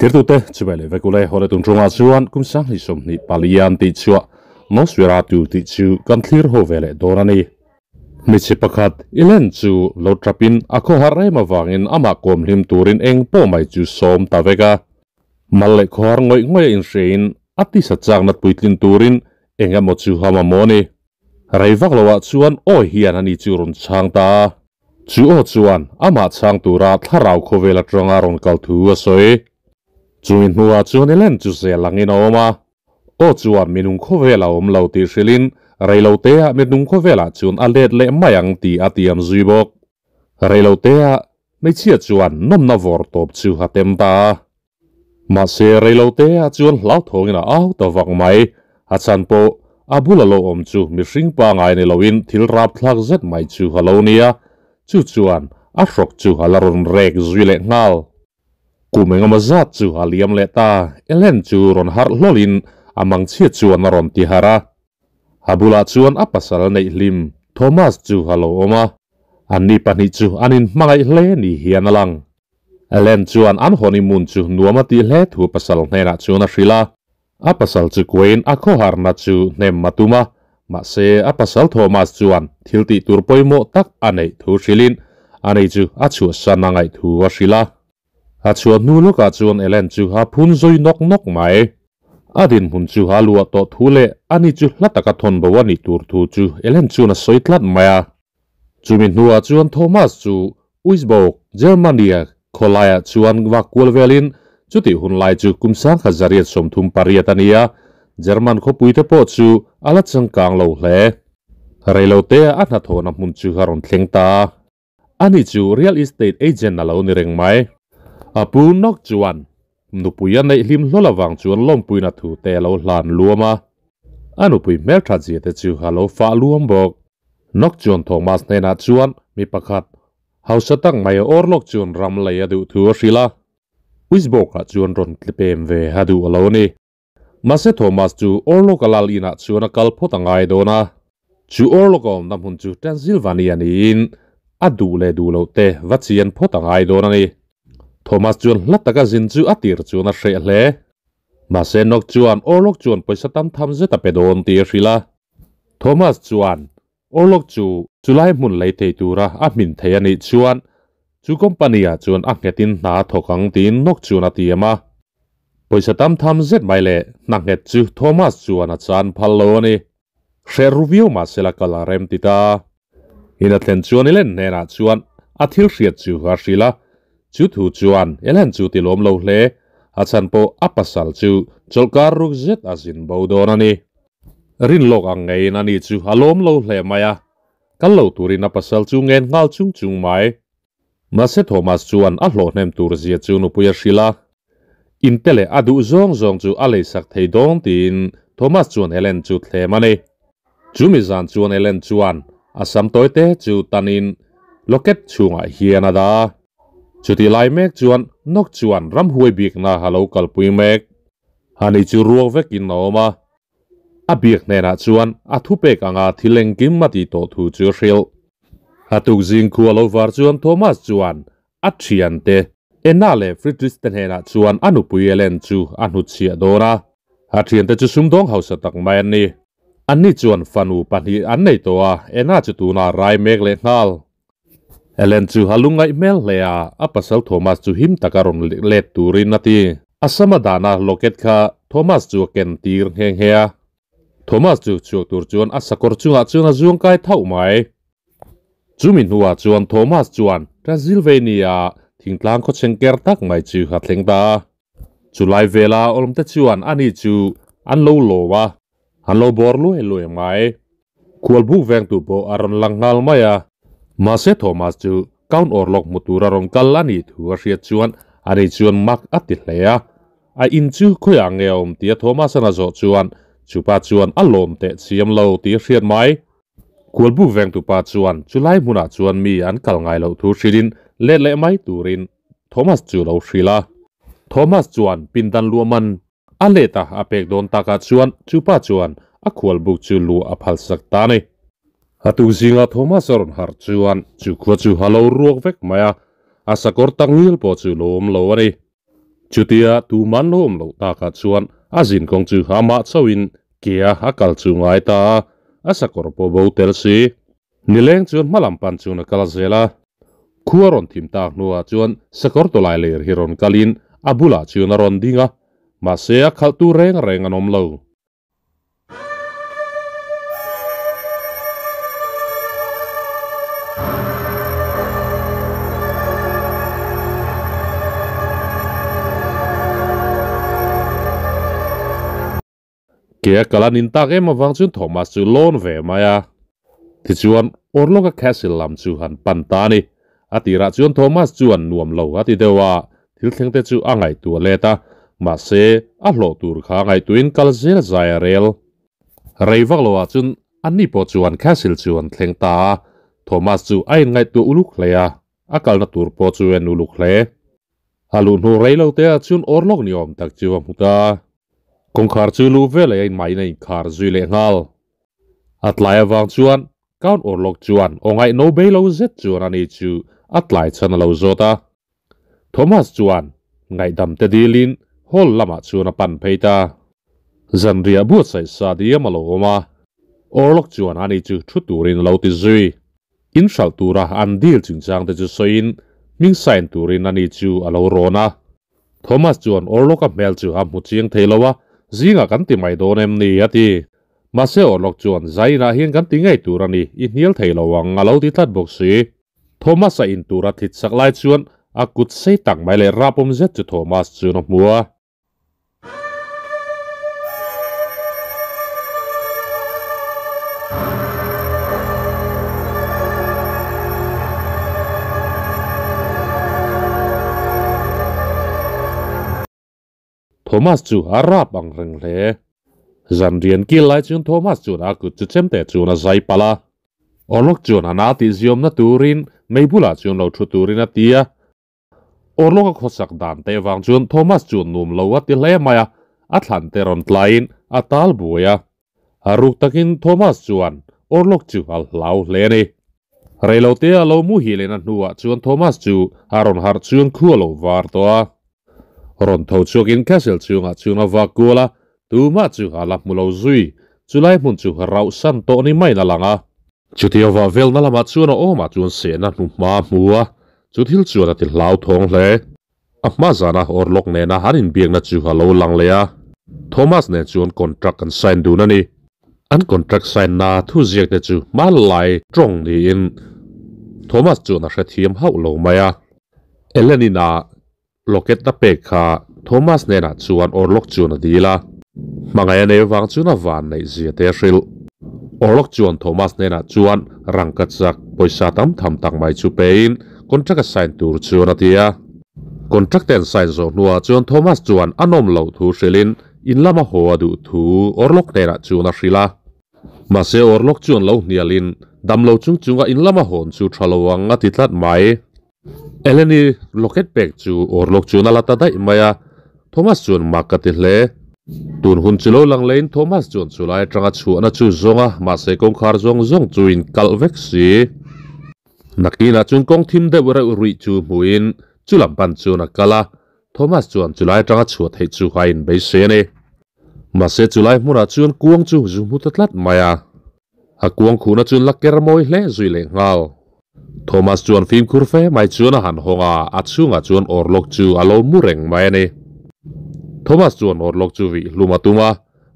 Thirtute chibai leh vek ule hawle tun tungah chuan kum sanghnih sawmhnih palian tih chhuah Nosferatu tih chu kan thlir ho ve leh dawn a ni. Hmeichhe pakhat Ellen chu lo tapin a khawhar em avangin amah kawm hlim turin eng pawh mai chu sawm ta vek a. Mal leh khawhar ngawih ngawih a inhriain a tisa chakna puitlin turin eng emaw chu a mamawh a ni. Rei vak loah chuan aw hian ani chu rawn chhang ta a. Chu aw chuan amah chhang tura thlarau khawvel atanga rawn kal thu a sawi. Chumi hnuah chuan Ellen chu zel angin a awm a. Aw chuan minung khawvel a awm lo tih hrilhin reiloteah minung khawvelah chuan a let leh mai ang tih a tiam zui bawk. Reiloteah hmeichhia chuan nawmna vawr tawp chu a tem ta a. Mahse, reiloteah chuan hlauthawngin a au ta vak mai. A chhan pawh a bula lo awm chu mihring pangai ni loin thil rapthlak zet mai chu a lo nia. Chu chuan a hrawk chu a la rawn rek zui leh nghal. Kum engemaw zat chu a liam leh ta. Ellen chu rawn harh hlawlin a mangchhia chuan a rawn ti harh a. A bulah chuan a pasal neih hlim Thomas chu a lo awm a. Anni pahnih chu an inhmangaih hle ni hian a lang. Ellen chuan an honeymoon chu nuam a tih hle thu pasal hnenah chuan a hrilh a. A pasal chu kuain a khawharna chu hnem a tum a, mahse a pasal Thomas chuan thil tih tur pawimawh tak a neih thu hrilhin a nei chu a chhuahsan a ngaih thu a hrilh a. A chhuah hnu lawkah chuan Ellen chu a phun zui nawk nawk mai. A dinhmun chu a luah tawh thu leh ani chu hla taka thawn bo a nih tur thu chu Ellen chuan a sawi tlat mai a. Chumi hnuah chuan Thomas chu Uisburg, Germany-a khawlaiah chuan vak kual velin chutih hun lai chu kum sangkhat zariat 38 a ni a, German khawpuite pawh chu a la changkang lo hle. Reilotea a hnathawhna hmun chu a rawn thleng ta a. Ani chu real estate agent a lo ni reng mai. A pu nawk chuan nupui a neih hlim hlawl avang chuan lawmpuina thu te a lo hlan luam a. A nupui hmelthat zia te chu a lo fah luam bawk. Nawk chuan Thomas hnenah chuan mi pakhat hausa tak mai a awr lawk chuan ram lei a duh thu a hrilh a. Uisburg-ah chuan rawn tlepem ve a duh a lo ni. Mahse Thomas chu Orlok-a lal inah chuan a kal phawt a ngai dawn a. Chu Orlok-a awmna hmun chu Transylvania niin a duh leh duh loh te va chian phawt a ngai dawn a ni. Thomas chuan hla taka zin chu a tir chuan a hreh hle. Mahse Nok chuan Orlok chuan pawisa tam tham zet a pe dawn tih a hrilh a. Thomas chuan Orlok chu chulai hmun lei thei tura a hmin thei a nih chuan chu company-ah chuan a nghetin hna a thawk ang tiin Nok chuan a tiam a. Pawisa tam tham zet mai leh hna nghet chu Thomas chuan a chan phal lo a ni. Hreh ru viau mahsela kal a rem ti ta. In a thlen chuan Ellen hnenah chuan a thil hriat chu a hrilh a, chu thu chuan Ellen chu ti lawm lo hle, a chhan pawh a pasal chu chawlhkar ruk zet a zin bo dawn a ni. Rin lawk ang ngeiin ani chu a lawm lo hle mai a, kal lo turin a pasal chu ngen nghal chung chung mai. Mahse Thomas chuan a hlawh hnem tur zia chu nupui a hrilh a, inte leh a duh zawng zawng chu a leisak thei dawn tiin Thomas chuan Ellen chu thlem a ni. Chumi zan chuan Ellen chuan a sam tawi te chu tanin locket chhungah hian a dah a. Chutih lai mek chuan Nok chuan ramhuai bikna a lo kalpui mek. Ani chu ruak vekin a awm a. A biak hnenah chuan a thupek anga thil engkim a tih tawh thu chu a hrilh. A tukzing khu a lo var chuan Thomas chuan a thiante Enna leh Friedrich te hnenah chuan a nupui Ellen chu a hnutchhiah dawn a. A thiante chu sumdawng hausa tak mai an ni. Anni chuan fanu pahnih an nei tawh a, Enna chu tunah rai mek leh nghal. Ellen chu a lungngaih hmel hle a, a pasal Thomas chu him taka rawn let turin a ti. A sama dahna locket kha Thomas chu a ken tir nghe nghe a. Thomas chu chhuak tur chuan a sakawr chungah chuan a zuang kai thauh mai. Chumi hnuah chuan Thomas chuan Transylvania thingtlang khawchheng ker tak mai chu a thleng ta a. Chulai vela awmte chuan ani chu an lo lawm a, an lo bawr luai luai mai. Khualbuk vengtu pawh a rawn lang nghal mai a. Mahse Thomas chu Count Orlok hmu tura rawn kal a nih thu a hriat chuan ani chuan mak a ti hle a. A in chu khawiah nge a awm tia Thomas-an a zawh chuan chupa chuan a lawm teh chiam lo tih a hriat mai. Khualbuk vengtupa chuan chulai hmunah chuan mi an kal ngai loh thu hrilhin let leh mai turin Thomas chu lo hrilh a. Thomas chuan pindan luahman A let a, a pek dawn takah chuan chupa chuan a khualbuk chu lu a phal sak ta a ni. A tuk zingah Thomas a rawn harh chuan chu khua chu a lo ruak vek mai a, a sakawr tak ngil pawh chu lo awm lo a ni. Chutia tuman lo awm loh takah chuan a zin kawng chu amah chauhin kea a kal chu ngai ta a, a sakawr pawh bo tel si. Nileng chuan hmalam pan chuan a kal zel a. Khua rawn thim tak hnuah chuan sakawr tawlai ler hi rawn kalin a bulah chuan a rawn ding a, mahse a khalhtu reng reng an awm lo. Ke a kal a nin tak em avang chuan Thomas chu lawn ve mai a. Tichuan, Orlok-a castle lam chu han pan ta a ni. A tirah chuan Thomas chuan nuam lo a ti deuh a, thil thleng te chu a ngaihtuah let a, mahse, a hlawh tur kha a ngaihtuahin kal zel zai a rel. Rei vak loah chuan anni pawh chuan castle chu an thleng ta a, Thomas chu a inngaihtuah uluk hle a, a kalna tur pawh chu en uluk hle. A luh hnu rei lo te ah chuan awrlawk ni awm tak chu a hmu ta. Kawngkhar chu luh veleh a inmaiin a inkhar zui leh nghal. A tlai avang chuan Count Orlok chuan aw ngaihno bei lo zet chuan ani chu a tlai chhan a lo zawt a. Thomas chuan ngaihdam te dilin hall lamah chuan a pan phei ta. Zanriah buatsaih sa diam a lo awm a, Orlok chuan ani chu thu turin a lo ti zui. In hralh tura an deal chungchang te chu sawiin hming sign turin ani chu a lo rawn a. Thomas chuan Orlok-a hmel chu a hmu chiang thei lo a, zingah kan ti mai dawn em ni? a ti. Mahse Orlok chuan Zainah hian kan ti ngei tur a ni, i hnial thei lo ang a lo ti tlat bawk si. Thomas-a in tura thlit sak lai chuan a kut sei tak mai leh rapawm zet chu Thomas chuan a hmu a. Thomas chu a rap ang reng hle. Zan rian kil lai chuan Thomas chuan a kut chu chemte chuan a zai palh a. Orlok chuan a na tih ziawmna turin mei bulah chuan lo thu turin a ti a. Orlok a khawsak dan te vang chuan Thomas chuan nuam lo a ti hle mai a, a thlan te rawn tlaiin a tal buai a. A ruk takin Thomas chuan Orlok chu a hlau hle a ni. Reilote a lo muhil en a hnuah chuan Thomas chu a rawn harh chuan khu a lo var tawh a. Rawn tho chhuakin castle chhungah chuan a vak kual a, tumah chu a la hmu lo zui. Chulai hmun chu rauh san tawh ni maiin a lang a. Chutia vah velna lamah chuan a awmah chuan sehna hnuhma a hmu a, chu thil chuan a ti hlauthawng hle. A hma zana Orlok nena an inbiakna chu a lo lang leh a, Thomas nen chuan contract an sign dun a ni. An contract sign na thu ziak te chu hmanlai tawng niin Thomas chuan a hrethiam hauh lo mai a. Ellen-in a locket a pek kha Thomas hnenah chuan Orlok chuan a dil a, hmangaih a nei vang chuan a van neih zia te a hrilh. Orlok chuan Thomas hnenah chuan rangka chak pawisa tam tham tak mai chu pein contract a sign tur chuan a ti a. Contract te an sign zawh hnuah chuan Thomas chuan a nawm loh thu hrilhin in lama haw a duh thu Orlok hnenah chuan a hrilh a. Mahse Orlok chuan lo hnialin damlo chung chunga in lama hawn chu tha lo ang a ti tlat mai. Eleni locket pek chu Orlok chuan a la ta daih mai a, Thomas chuan mak ka ti hle. Tun hun chu lo lang lehin Thomas chuan chulai atanga chhuahna chu zawng a, mahse kawngkhar zawng zawng chu in kalh vek si. Nakinah chuan kawng thim deuh reuh ruih chu hmuhin chu lam pan chuan a kal a, Thomas chuan chulai atanga chhuah theih chu a inbeisei a ni. Mahse chulai hmunah chuan kuang chu zu hmu ta tlat mai a, a kuang khuhna chuan la ker mawi hle zui leh nghal. Thomas chuan fimkhur fe mai chuan a han hawng a, a chhungah chuan awrlawk chu a lo mu reng mai a ni. Thomas chuan awrlawk chu vih hlum a tum a,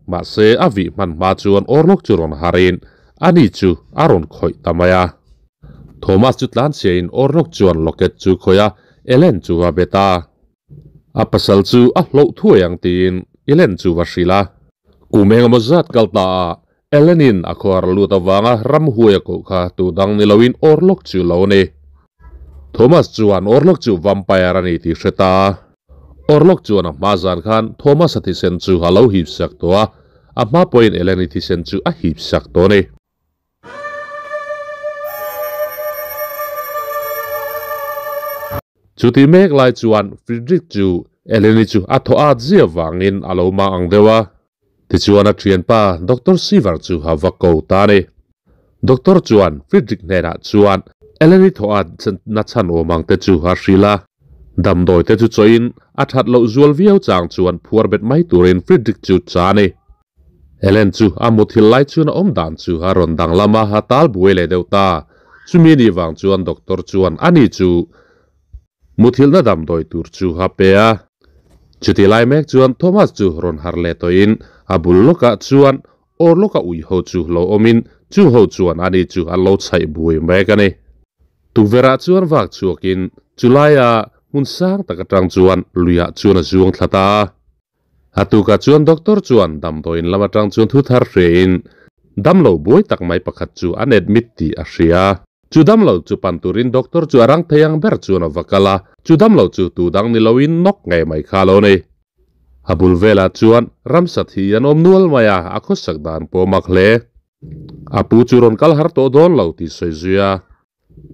Mahse, a vih hman hma chuan Orlok chu rawn harin ani chu a rawn khawih ta mai a. Thomas chu tlanchhiain Orlok chuan locket chu khawih a, Ellen chu va bet a. A pasal chu a hloh thuai ang tiin Ellen chu va hrilh a. Kum engemaw zat kal ta a, Ellenin a khuar lut avanga ramhuai a koh kha tu dang ni loin Orlok chu lo ni. Thomas chuan Orlok chu vampire a ni tih hre ta a. Orlok chuan a hma zan khan Thomas-a thisen chu a lo hip sak tawh a, a hma pawhin Eleni thisen chu a hip sak tawh a ni. Chuti mek lai chuan Frederick chu Eleni chu a thaw at zia vangin a lo mang ang deuh a. Tichuan a thianpa Doctor Sivar chu a va ko ta a ni. Doctor chuan Frederick hnenah chuan Eleni thaw at na chhan awm ang te chu a hrilh a. Damdawi te chu chawin a that loh zual viau chang chuan phuar bet mai turin Frederick chu cha a ni. Ellen chu a muthilh lai chuan a awm dan chu a rawn danglam a, a tal buai leh deuh ta. Chumi ni vang chuan doctor chuan ani chu muthilhna damdawi tur chu a pe a. Chuti lai mek chuan Thomas chu rawn harh leh tawhin a bul lawkah chuan awr lawka ui ho chu lo awmin chung ho chuan ani chu an lo chhaih buai mek a ni. Tukverhah chuan vak chhuakin chulaia hmun sang tak atang chuan luiah chuan a zuang thla ta a. A tukah chuan doctor chuan damdawiin lam atang chuan thu thar hriain damlo buai tak mai pakhat chu an admit tih a hria. Chu damlo chu pan turin doctor chu a rang thei ang ber chuan a va kal a, chu damlo chu tu dang ni loin nawk ngei mai kha lo ni. A bul velah chuan ramsa thi an awm nual mai a, a khawsak dan pawh a mak hle. A pu chu rawn kal har tawh dawn lo tih sawi zui a.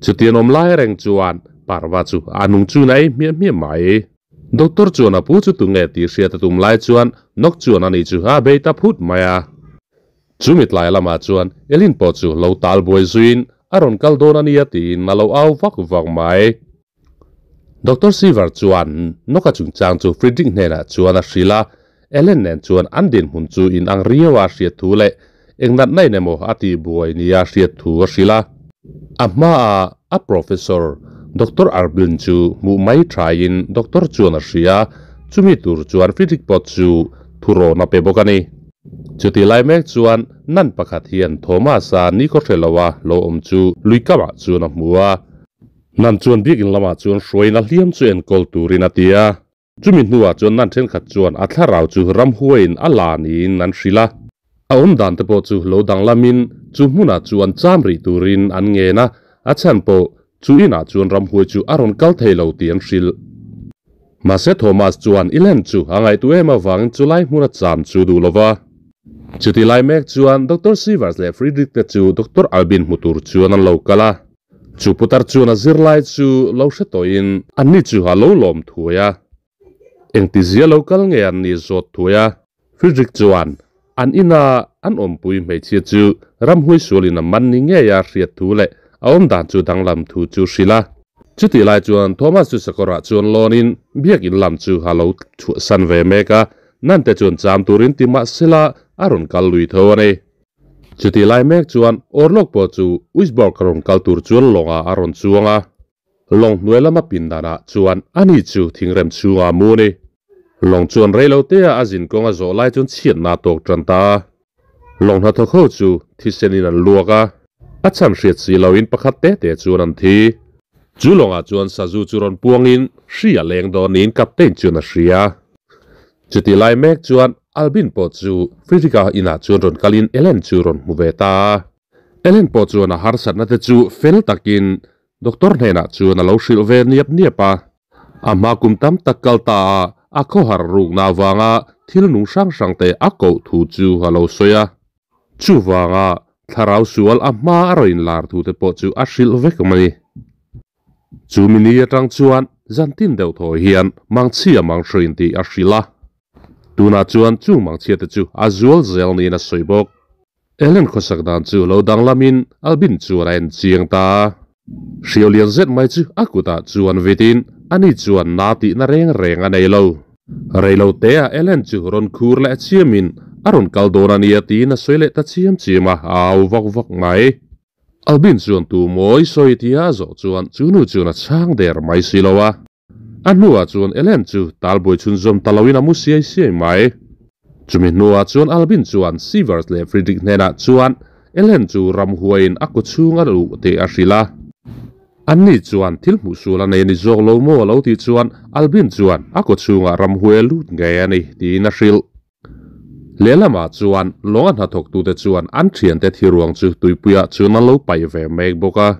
Chutian awm lai reng chuan Parva chu a nung chu na ei hmiah hmiah mai. Doctor chuan a pu chu tunge tih hriat a tum lai chuan Nok chuan ani chu a bei ta phut mai a. Chumi tlai lamah chuan Elin pawh chu lo tal buai zuiin a rawn kal dawn a nia tiin a lo au vak vak mai. Doctor Siver chuan Noka chungchang chu Friedrich hnenah chuan a hrilh a, Ellen nen chuan an dinhmun chu in ang riau a hriat thu leh eng natna in emaw a tih buai nia hriat thu a hrilh a. A hmaah a professor Doctor Arblin chu hmuh mai thaiin doctor chuan a hria a, chumi tur chuan Friedrich pawh chu thurawn a pe bawk a ni. Chutih lai mek chuan nan pakhat hian Thomas-a nikhaw hre loa lo awm chu lui kamah chuan a hmu a. Nan chuan biakinn lamah chuan hruaiin a hliam chu enkawl turin a ti a. Chumi hnuah chuan nan thenkhat chuan a thlarau chu ramhuaiin a la niin an hrilh a. A awm dan te pawh chu lo danglamin chu hmunah chuan cham rih turin an ngen a, a chhan pawh chu inah chuan ramhuai chu a rawn kal thei lo tih an hrilh. Mahse Thomas chuan i len chu a ngaihtuah em avangin chu lai hmuna cham chu duh lo va. Chuti lai mek chuan Doctor Sivers leh Friedrich te chu Doctor Albin hmu tur chuan an lo kal a. Chu putar chuan a zirlai chu lo hre tawhin anni chu a lo lawm thuai a. Engtizia lo kal nge an nih zawt thuai a. Frederick chuan an ina an awmpui hmeichhia chu ramhuai sualin a man ni ngei a hriat thu leh a awmdan chu danglam thu chu hrilh a. Chutih lai chuan Thomas chu sakawrah chuan lawnin biakin lam chu a lo chhuahsan ve mek a, Nante chuan cham turin ti mahsela a rawn kal lui tho a ni. Chutih lai mek chuan Orlok pawh chu Wisborg a rawn kal tur chuan lawngah a rawn chuang a. Lawng hnuai lama pindanah chuan ani chu thingrem chhungah a mu a ni. Lawng chuan reilotea a zin kawng a zawh lai chuan chhiatna a tawk tan ta a. Lawng hnathawk ho chu thisenin an luak a, a chhan hriat si loin pakhat te te chuan an thi. Chu lawngah chuan sazu chu rawn puangin hri a leng dawn niin captain chuan a hria. Chutih lai mek chuan Albin pawh chu Frederick-a inah chuan rawn kalin Ellen chu rawn hmu ve ta a. Ellen pawh chuan a harsatna te chu fel takin doctor hnenah chuan a lo hrilh ve niap niap a. A hma kum tam tak kal ta a, a khawhar rukna avanga thil nung hrang hrang te a koh thu chu a lo sawi a. Chuvanga thlarau sual a hma a rawn inlar thu te pawh chu a hrilh vek mai. Chu mi ni atang chuan zantin deuh thaw hian mangchhia manghruin tih a hrilh a. Tunah chuan chung mangchhia te chu a zual zel niin a sawi bawk. Ellen khawsak dan chu lo danglamin Albin chuan a en chiang ta. Hriau lian zet mai chu a kutah chuan vitin ani chuan na tihna reng reng a nei lo. Reilo teah Ellen chu rawn khur leh chiamin a rawn kal dawn a nia tiin a sawi leh ta chiam chiam a, a au vak vak mai. Albin chuan tu mawi sawi tia a zawh chuan chu nu chuan a chhang der mai si lo a. A hnuah chuan Ellen chu talbuai chhunzawm ta loin a mu siai siai mai. Chumi hnuah chuan Albin chuan Sivers leh Friedrich hnenah chuan Ellen chu ramhuaiin a kawchhung a luh tih a hrilh a. Anni chuan thil hmuh sual a nei a ni zawk lo maw a lo tih chuan Albin chuan a kawchhungah ramhuai a lut ngei a ni tiin a hrilh. Lehlamah chuan lawnga hnathawktute chuan an thiante thiruang chu tuipuiah chuan an lo paih ve mek bawk a.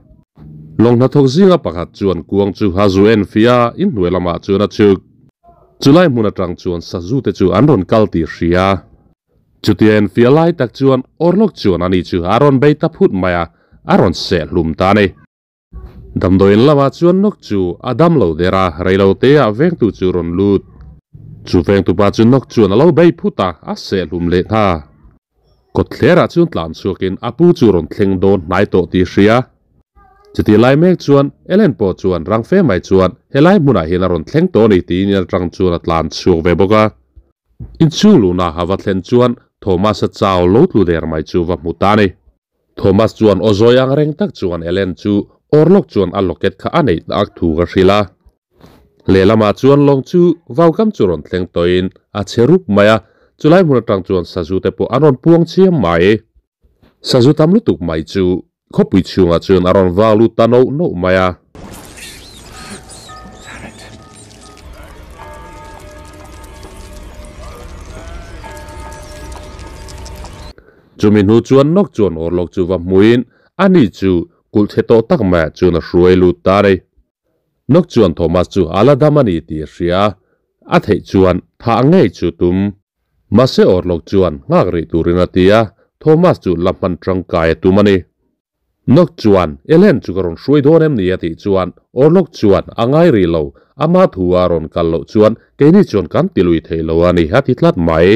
Lawng hnathawk zinga pakhat chuan kuang chu a zu en fia a, inhnuai lamah chuan a chhuk. Chulai hmun atang chuan sazute chu an rawn kal tih hria. Chutia en fia lai tak chuan Orlok chuan ani chu a rawn bei ta phut mai a, a rawn seh hlum ta a ni. Damdawiin lamah chuan Nok chu a dam lo der a, reiloteah vengtu chu rawn lut. Chu vengtupa chu Nok chuan a lo bei phut a, a seh hlum leh hna. Kawtthlerah chuan tlan chhuakin a pu chu rawn thleng dawn hnai tawh tih hria. Chutih lai mek chuan Ellen pawh chuan rang fe mai chuan helai hmunah hian a rawn thleng tawh a ni tiin in atang chuan a tlan chhuak ve bawk a. Inchhung luhna a va thlen chuan Thomas-a chau lo tlu der mai chu va hmu ta a ni. Thomas chuan aw zawi ang reng tak chuan Ellen chu Orlok chuan a locket kha a neih tak thu ka hrilh a. Lehlamah chuan lawng chu vaukam chu rawn thleng tawhin a che rup mai a, chulai hmun atang chuan sazu te pawh an rawn puang chiam mai. Sazu tam lutuk mai chu khawpui chhungah chuan a rawn vang lut ta noh noh mai a. Chumi hnu chuan nawk chuan Orlok chu va hmuin ani chu kulh chhe tawh tak maiah chuan a hruai lut ta a ni. Nok chuan Thomas chu a la dam a ni tih a hria a, a theih chuan thah ngei chu tum. Mahse Orlok chuan nghak rih turin a ti a, Thomas chu la hman tangkai a tum a ni. Nok chuan, Ellen chu ka rawn hruai dawn em ni a tih chuan Orlok chuan a ngai rih lo, ama thu a rawn kal loh chuan keini chuan kan ti lui thei lo a ni a ti tlat mai.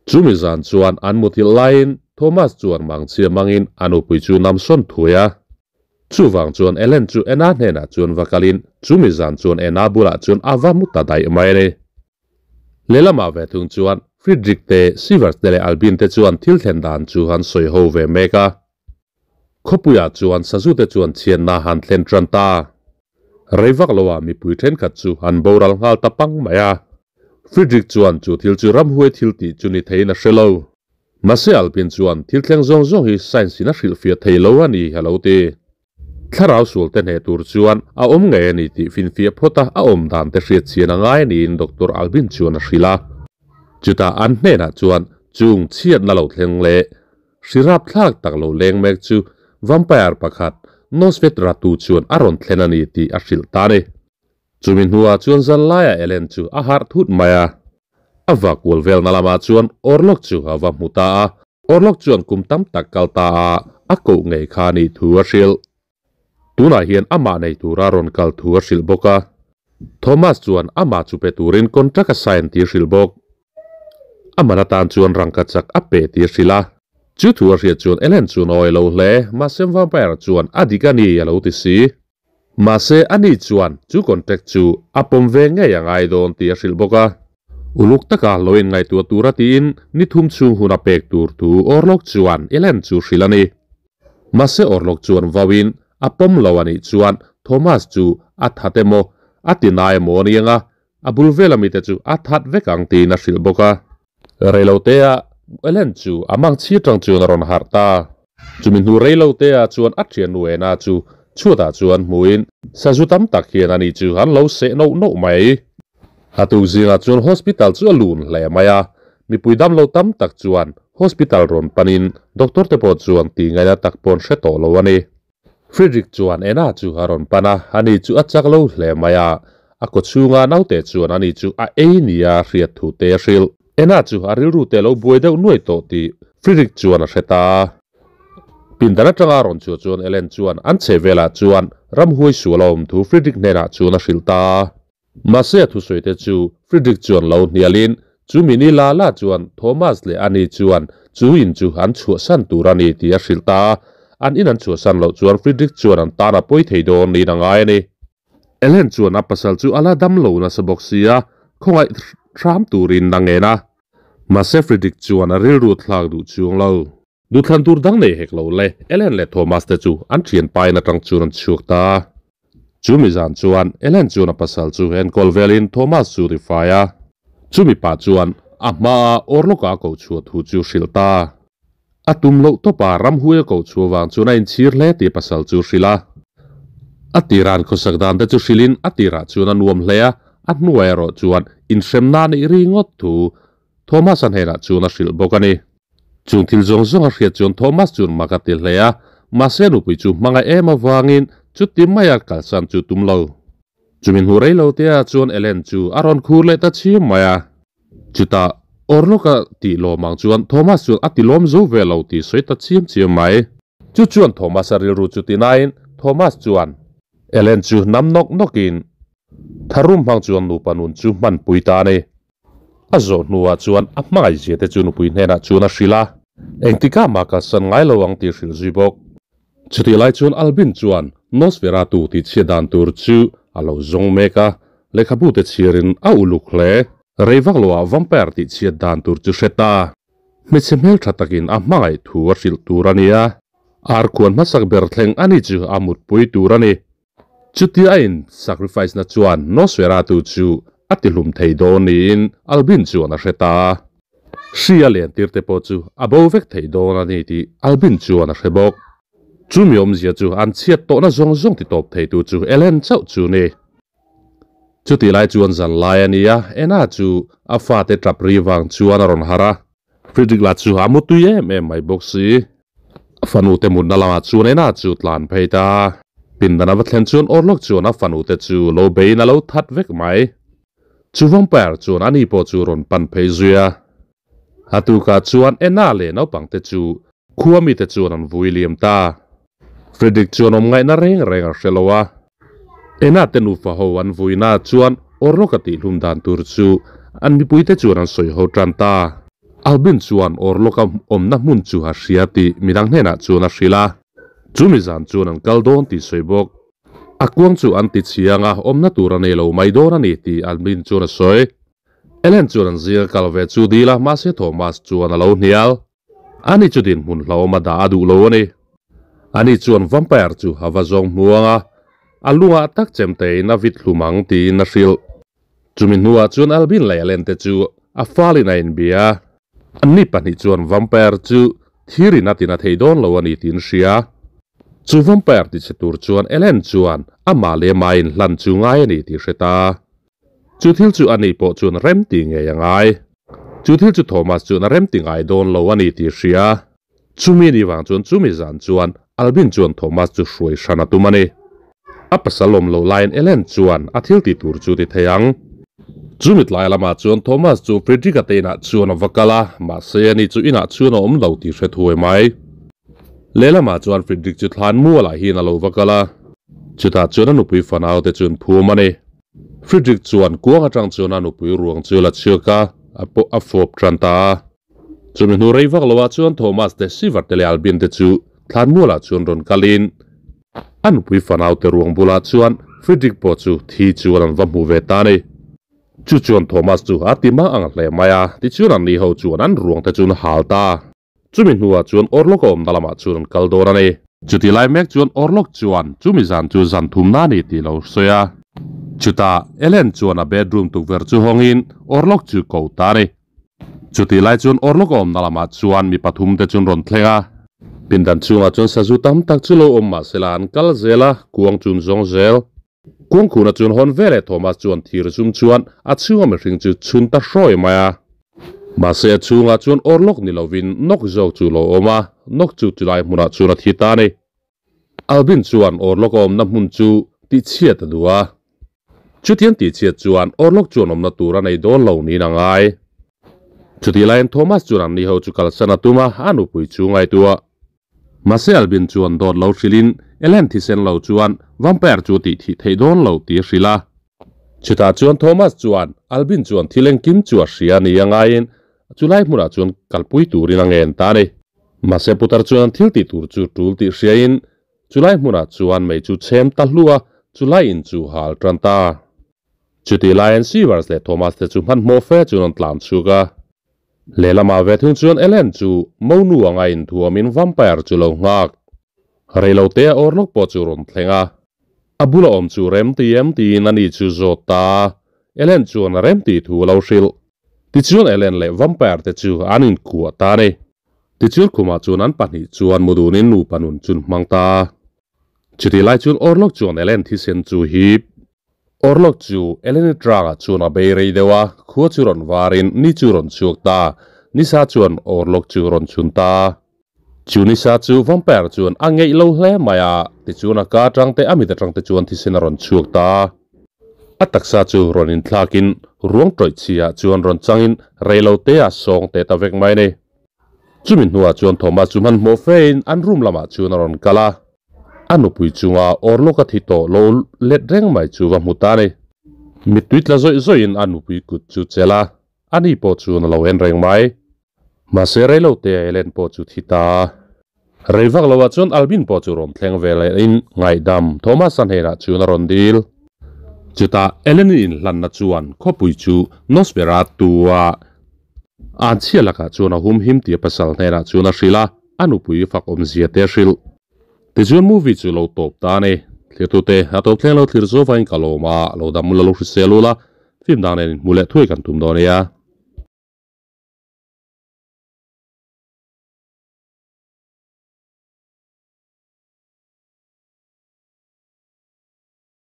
Chumi zan chuan an muthilh laiin Thomas chuan mangchhia hmangin a nupui chu namsawn thuai a. Chuvang chuan Ellen chu Anna hnenah chuan va kalin chumi zan chuan Anna bulah chuan a va mu ta daih mai a ni. Lehlamah ve thung chuan Frederick te, Sivert te leh Albin te chuan thil thlen dan chu han sawi ho ve mek a. Khawpuiah chuan sazu te chuan chhiatna han thlen tan ta. Rei vak loah mipui thenkhat chu an boral nghal ta pang mai a. Frederick chuan chu thil chu ramhuai thil tih chu ni theiin a hre lo. Mahse Alpin chuan thil thleng zawng zawng hi science in a hrilhfiah thei lo a ni a lo ti. Thlarau sual te hneh tur chuan a awm ngei a ni tih finfiah phawt a a awm dan te hriat chian a ngai niin Doctor Albin chuan a hrilh a. Chutah an hnenah chuan chung chhiatna lo thleng leh hri rapthlak tak lo leng mek chu vampire pakhat Nosfet Ratu chuan a rawn thlen a ni tih a hrilh ta a ni. Chumi hnuah chuan zan laiah Ellen chu a harh thut mai a. A va kual velna lamah chuan Orlok chu a va hmu ta a. Orlok chuan kum tam tak kal ta a, a koh ngei kha a nih thu a hrilh. Tunah hian amah nei tura rawn kal thu a hrilh bawk a. Thomas chuan amah chu pe turin contract a sign tih a hrilh bawk. A man atan chuan rangka chak a pe tih a hrilh a. Chu thu a hriat chuan Ellen chuan a awih lo hle, mahse vampire chuan a dik a ni a lo ti si. Mahse, ani chuan chu contract chu a pawm ve ngei a ngai dawn tih a hrilh bawk a. Uluk taka lo inngaihtuah tura tiin ni thum chhung hun a pek tur thu Orlok chuan Ellen chu hrilh a ni. Mahse, Orlok chuan vauin a pawm lo a nih chuan Thomas chu a that emaw, a ti nai emaw a ni ang a, a bul vela mite chu a that vek ang tiin a hrilh bawk a. Reilotea Ellen chu a mang chhir tang chuan a rawn harh ta. Chumi hnu reilotea chuan a thiannu Ena chu chhuatah chuan hmuin sazu tam tak hian ani chu an lo seh noh noh mai. A tuk zingah chuan hospital chu a lun hle mai a, mipui damlo tam tak chuan hospital rawn panin doctor te pawh chuan tih ngaihna tak pawh an hre tawh lo a ni. Frederick chuan Anna chu a rawn pan a, ani chu a chak lo hle mai a. A kaw chhunga naute chuan ani chu a ei nia hriat thu te a hrilh. Anna chu a rilru te lo buai deuh nuai tawh tih Frederick chuan a hre ta. Pindan atanga a rawn chhuah chuan Ellen chuan an chhe velah chuan ramhuai sual a awm thu Frederick hnenah chuan a hrilh ta. Mahse a thusawi te chu Frederick chuan lo hnialin chu mini la la chuan Thomas leh ani chuan chu in chu an chhuahsan tur a ni tih a hrilh ta a, an in an chhuahsan loh chuan Frederick chuan an tan a pawi thei dawn niin a ngai a ni. Ellen chuan a pasal chu a la dam lo nasa bawk sia, khawngaih hram turin a ngen a. Mahse Frederick chuan a rilru thlak duh chuang lo. Duhthlan tur dang nei hek lo le, Ellen leh Thomas te chu an thian pain atang chuan an chhuak ta. Chumi zan chuan Ellen chuan a pasal chu enkawl velin Thomas chu ri fai a. Chumi pah chuan a hmaa Orlok-a a koh chhuah thu chu hrilh ta. A tum loh tawpa ramhuai a koh chhuah vang chuan a inchhir hle tih a pasal chu hrilh a. A tira'n khawsak dan te chu hrilhin a tirah chuan a nuam hle a, a hnuai erawh chuan inhremna a nih ri ngawt thu Thomas-a hnenah chuan a hrilh bawk a ni. Chung thil zawng zawng a hriat chuan Thomas chuan mak a ti hle a, mahse nupui chu hmangaih em avangin chuti maia kalsan chu tum lo. Chumi hnu rei lo te ah chuan Ellen chu a rawn khur leh ta chhim mai a. Chutah Orlok-a tih lawm ang chuan Thomas chuan a ti lawm zo ve lo tih sawi ta chiam chiam mai. Chu chuan Thomas-a rilru chu ti nain Thomas chuan Ellen chu nam nawk nawkin tharum hmang chuan nupa nun chu hmanpui ta a ni. A zawh hnuah chuan a hmangaihzia te chu nupui hnenah chuan a hrilh a, engtikah mah kalsan ngai lo ang tih hrilh zui bawk. Chutih lai chuan Albin chuan Nosferatu tih chhiat dan tur chu a lo zawng mek a, lehkhabu te chhiarin a uluk hle. Rei vak loah vampire tih chhiat dan tur chu hre ta. Hmeichhe hmeltha takin a hmangaih thu a hrilh tur a ni a, ar khuan hmasak ber thleng a ni chu a mutpui tur a ni. Chutia a in sacrifice na chuan Nosferatu chu a tihlum thei dawn niin Albin chuan a hre ta. Hri a len tir te pawh chu a bo vek thei dawn a ni tih Albin chuan a hre bawk. Chumi awmzia chu an chhiat tawhna zawng zawng titawp theitu chu Ellen chauh chu ni. Chutih lai chuan zan lai a ni a, Anna chu a fate tap ri vang chuan a rawn harh a. Frederick lah chu a mutui em em mai bawk si. A fanute mutna lamah chuan Anna chu tlan phei ta. Pindan a va thlen chuan Orlok chuan a fanute chu lo beiin a lo that vek mai. Chu vampire chuan ani pawh chu rawn pan phei zui a. A tukah chuan Anna leh naupangte chu khua mite chuan an vui liam ta. Frederick chuan awm ngaihna reng reng a hre lo a. Anna te nufa ho an vuina chuan Orlok a tihhlum dan tur chu an mipuite chuan an sawi ho tan ta. Albin chuan Orlok a awmna hmun chu a hria tih midang hnenah chuan a hrilh a. Chumi zan chuan an kal dawn tih sawi bawk. A kuang chu an ti chhiang a, awmna tur a nei lo mai dawn a ni tih Albin chuan a sawi. Ellen chuan an zir kal ve chu dil a, mahse Thomas chuan a lo hnial. Ani chu dinhmun hlauhawm a dah a duh lo a ni. Ani chuan vampire chu a va zawng hmuang a, a lungah tak chem tein a vit hlum ang tiin a hrilh. Chumi hnuah chuan Albin leh Ellen te chu a falin a inbia a. Anni pahnih chuan vampire chu thirin a tina thei dawn lo a ni tiin hria. Chu vampire tichhe tur chuan Ellen chuan amah leh amah inhlan chu ngai a ni tih hre ta. Chu thil chu ani pawh chuan rem ti ngei a ngai. Chu thil chu Thomas chuan a rem ti ngai dawn lo a ni tih hria. Chumi ni vang chuan chumi zan chuan Albin chuan Thomas chu hruai hran a tum a ni. A pasal awm loh laiin Ellen chuan a thil tih tur chu ti thei ang. Chumi tlai lamah chuan Thomas chu Frederick-a te inah chuan a va kal a, mahse ani chu inah chuan a awm lo tih hre thuai mai. Lehlamah chuan Frederick chu thlan mualah hian a lo va kal a, chutah chuan a nupui fanaute chu an phum a ni. Frederick chuan kuang atang chuan a nupui ruang chu la chhiak a, a pawh a fawp tan ta a. Chumi hnu rei vak loah chuan Thomas te Siver te leh Albin te chu thlanmualah chuan rawn kalin a nupui fanaute ruang bulah chuan Frederick pawh chu thi chuan an va hmu ve ta a ni. Chu chuan Thomas chu a ti mang ang hle mai a, tichuan an ni ho chuan an ruang te chu an hal ta. Chumi hnuah chuan Orlok a awmna lamah chuan an kal dawn a ni. Chuti lai mek chuan Orlok chuan chumi zan chu zan thumna a ni tih lo sawi a. Chutah Ellen chuan a bedroom tukverh chu hawngin Orlok chu ko ta a ni. Chuti lai chuan Orlok a awmna lamah chuan mi pathum te chu an rawn thleng a. Pindan chhungah chuan sazu tam tak chu lo awm mahsela an kal zel a, kuang chu an zawng zel. Kuangkhuna chuan hawn ve leh Thomas chuan thir zum chuan a chhunga mihring chu chhun ta hrawi mai a. Mahse a chhungah chuan awr lawk ni lovin nawk zawk chu lo awm a, nawk chu chulai hmunah chuan a thi ta a ni. Albin chuan awr lawk a awmna hmun chu tihchhiat a duh a. Chutiang tihchhiat chuan awr lawk chuan awmna tur a nei dawn lo niin a ngai. Chutih laiin Thomas chuan anni ho chu kalsan a tum a, a nupui chu ngaihtuah. Mahse Albin chuan dawt lo hrilhin Ellen thisen lo chuan vampire chu tih thih theih dawn lo tih a hrilh a. Chutah chuan Thomas chuan Albin chuan thil engkim chu a hria ni a ngaiin chulai hmunah chuan kalpui turin a ngen ta a ni. Mahse putar chuan an thil tih tur chu tul tih hriain chulai hmunah chuan mei chu chhem ta hlu a, chulai in chu hal tan ta. Chutih laiin Sivers leh Thomas te chu hmanhmawh fe chuan an tlan chhuk a. Lehlamah ve thung chuan Ellen chu monu anga inthuamin vampire chu lo nghak. Reilote a awr lawk pawh chu rawn thleng a. A bula awm chu rem ti em tiin ani chu zawt ta a. Ellen chuan a rem tih thu a lo hrilh. Tichuan Ellen leh vampire te chu an inkuah ta a ni. Tichuan khumah chuan an pahnih chuan mu dunin nupa nun chun hmang ta a. Chutih lai chuan Orlok chuan Ellen thisen chu hip. Orlok chu Ellen-i truck-ah chuan a bei rei deuh a, khua chu rawn varin ni chu rawn chhuak ta. Nisa chuan Orlok chu rawn chhun ta. Chu nisa chu vampire chuan a ngeih lo hle mai a, tichuan a ka atang te a mit atang te chuan thisen a rawn chhuak ta. A taksa chu rawn inthlakin ruang tawih chhiah chuan rawn changin reilote a sawng teh ta vek mai a ni. Chumi hnuah chuan Thomas chu hmanhmawh fein an room lamah chuan a rawn kal a. A nupui chunga awrlawk a thi tawh lo let reng mai chu va hmu ta a ni. Mittui tla zawih zawihin a nupui kut chu chelh a, ani pawh chuan a lo en reng mai. Mahse reilote a Ellen pawh chu thi ta. Rei vak lo ah chuan Albin pawh chu rawn thleng ve leh in ngaihdam Thomas-a hnenah chuan a rawn dil. Chutah Ellen-i inhlanna chuan khawpui chu Nosferatu-a an chhia lakah chuan a hum him tih a pasal hnenah chuan a hrilh a, a nupui fak awmzia te a hrilh. Tichuan movie chu lo tawp ta a ni. Thirtute a tawp thleng lo thlir zawvain ka lawm a, lo dam ula lo hrisel ula, film dang nen inhmu leh thuai kan tum dawn nia.